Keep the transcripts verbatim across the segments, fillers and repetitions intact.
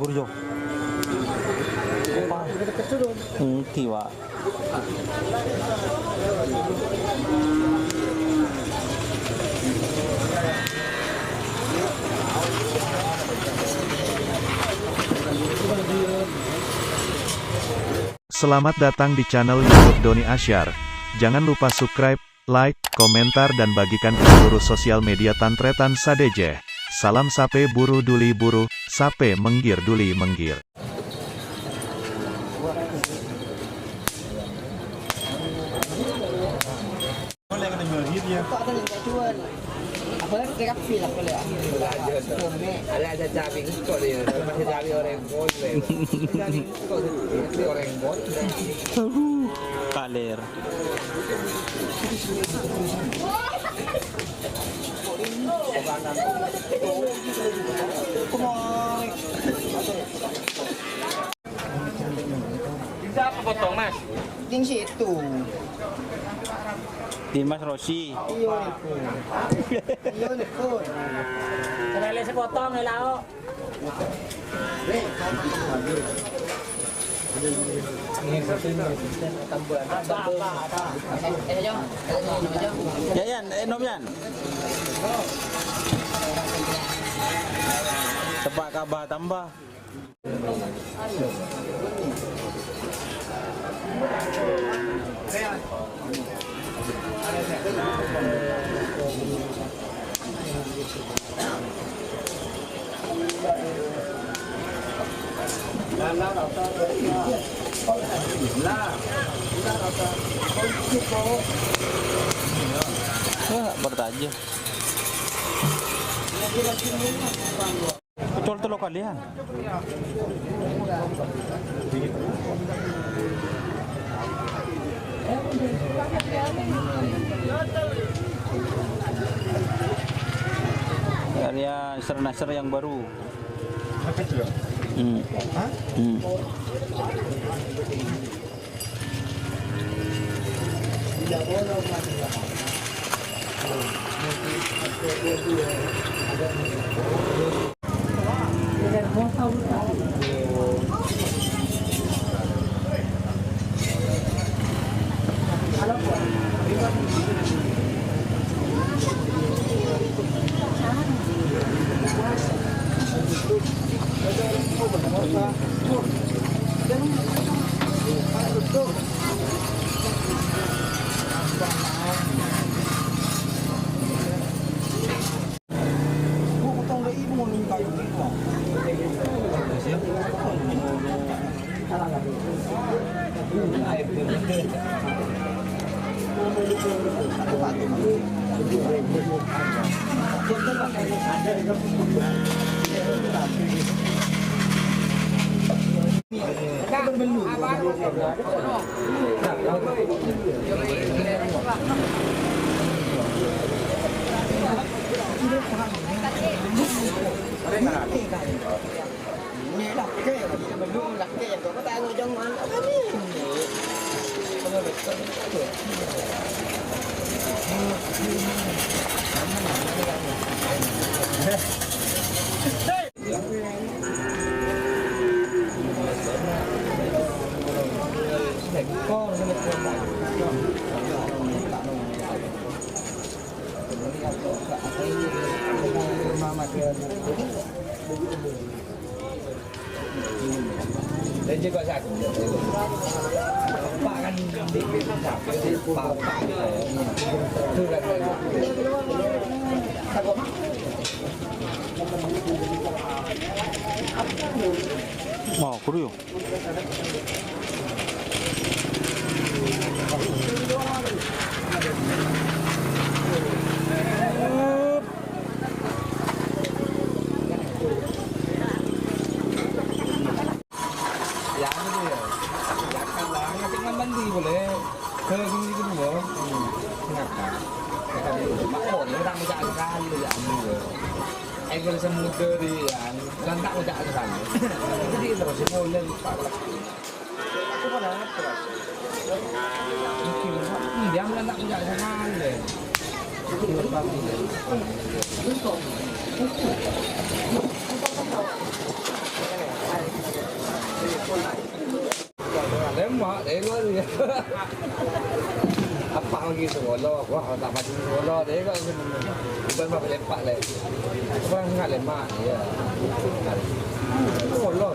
Burjo. Apa? Engghi, Pak. Selamat datang di channel YouTube Doni Asyar. Jangan lupa subscribe, like, komentar, dan bagikan ke seluruh sosial media tan-tarètan sadhâjâ. Salam sapè buru duli buru, sapè mèngghir duli mèngghir. Apa lagi? Ada, ada cabai engko' dia, masih cabai orèng polè. Cabai engko' dia, orèng polè. Aduh, kaler. Bisa apa potong, Mas? Sing situ. Di Mas Rosi. Iya, itu. Iya, itu. Terele sepotong ya, Lao. Ya, Yan, eh, nom, Yan. Tepa' kabâ tambâ. Wah, bertaja. Pecol tello kalèyan. Area Sernasher yang baru. Hmm. Hmm. Mau, kudu yo. Ya, gitu ya. Ya, kan lah, ya, tinggal mandi boleh. Ke sini gitu, loh. Kenapa? Mak, oh, ini orang minta sekali, ya, ampun. Ayo, kalau saya muda, di, ya, kan tak minta sekali. Jadi, terus, saya mau lihat, Pak. Aku mau lapor. Mungkin, Pak, dia minta sekali. Lemak, lemak dia. Apa lagi sekolah? Wah, tak maju sekolah deh, kok. Bukan apa lepak, le. Kurang sangat lemak, ya. Sekolah.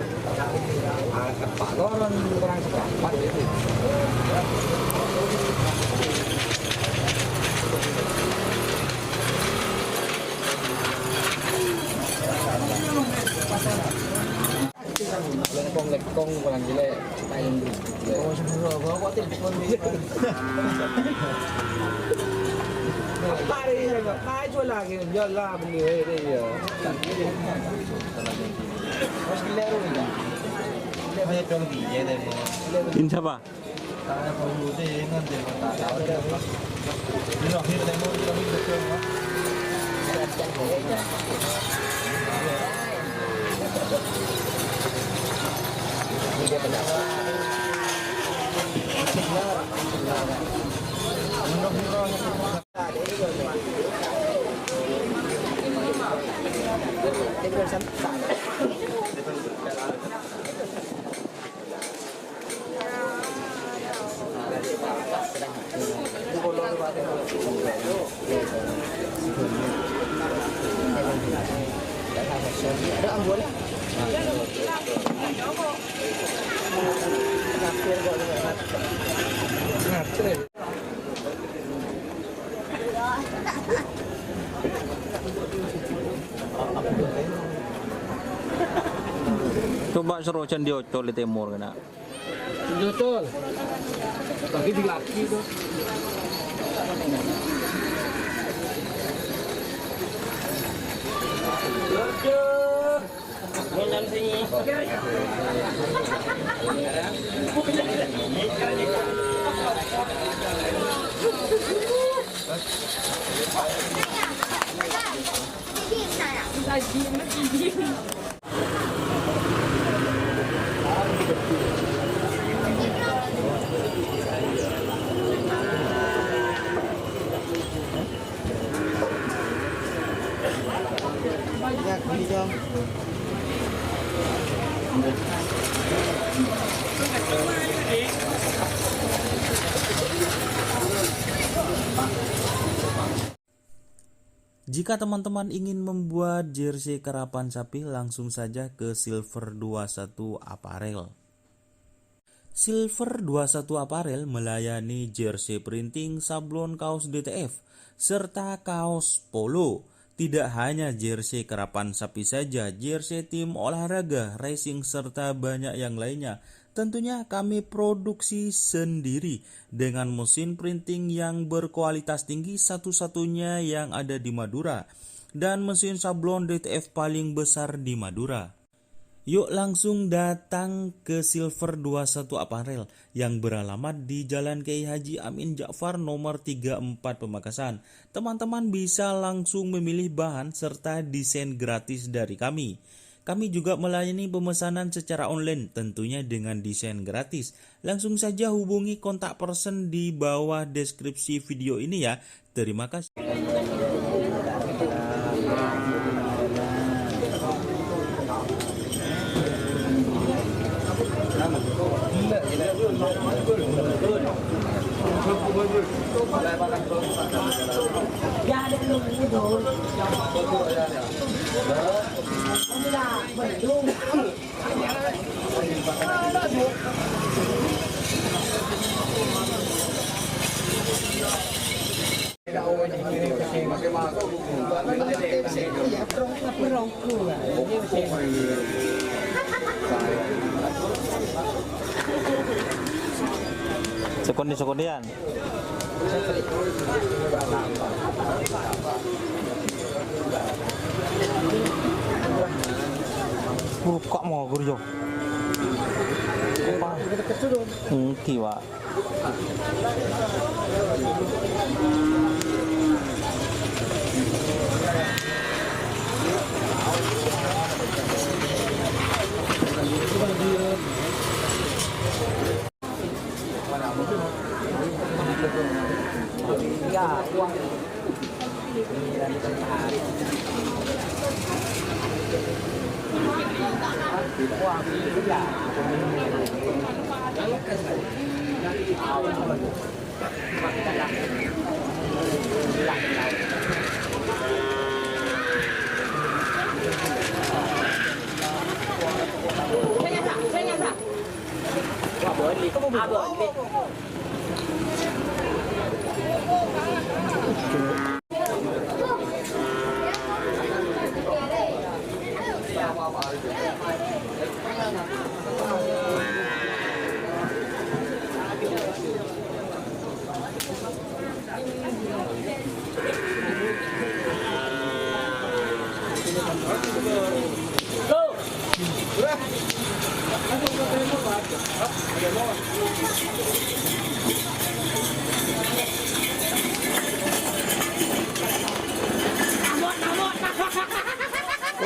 Ah, apa orang kurang seperempat itu. Lengkong-lengkong kurang jelek, kain dulu. Apa hari ini, Pak? Maju lagi, jual lah, beli, eh, eh, iya. Insya Allah. Coba soro can diocol di timur kena. Diocol. Lagi di laki tuh. Jika teman-teman ingin membuat jersey karapan sapi, langsung saja ke Silver dua satu Apparel. Silver dua satu Apparel melayani jersey printing, sablon kaos D T F, serta kaos polo. Tidak hanya jersey karapan sapi saja, jersey tim olahraga, racing, serta banyak yang lainnya. Tentunya kami produksi sendiri dengan mesin printing yang berkualitas tinggi, satu-satunya yang ada di Madura, dan mesin sablon D T F paling besar di Madura. Yuk langsung datang ke Silver dua satu Apparel yang beralamat di Jalan Kiai Haji Amin Ja'far nomor tiga empat Pamekasan. Teman-teman bisa langsung memilih bahan serta desain gratis dari kami. Kami juga melayani pemesanan secara online, tentunya dengan desain gratis. Langsung saja hubungi kontak person di bawah deskripsi video ini ya. Terima kasih. Sekondi-sekondian. Buka mau kerja. Enggak, Pak.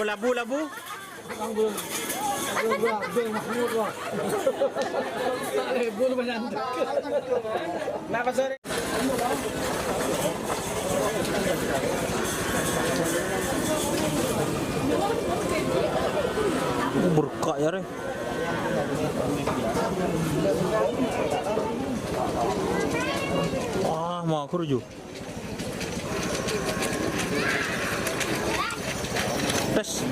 Oh, labu, labu. Napa, sore? Berkak ya, re. Ah, mager, Jo. Tes.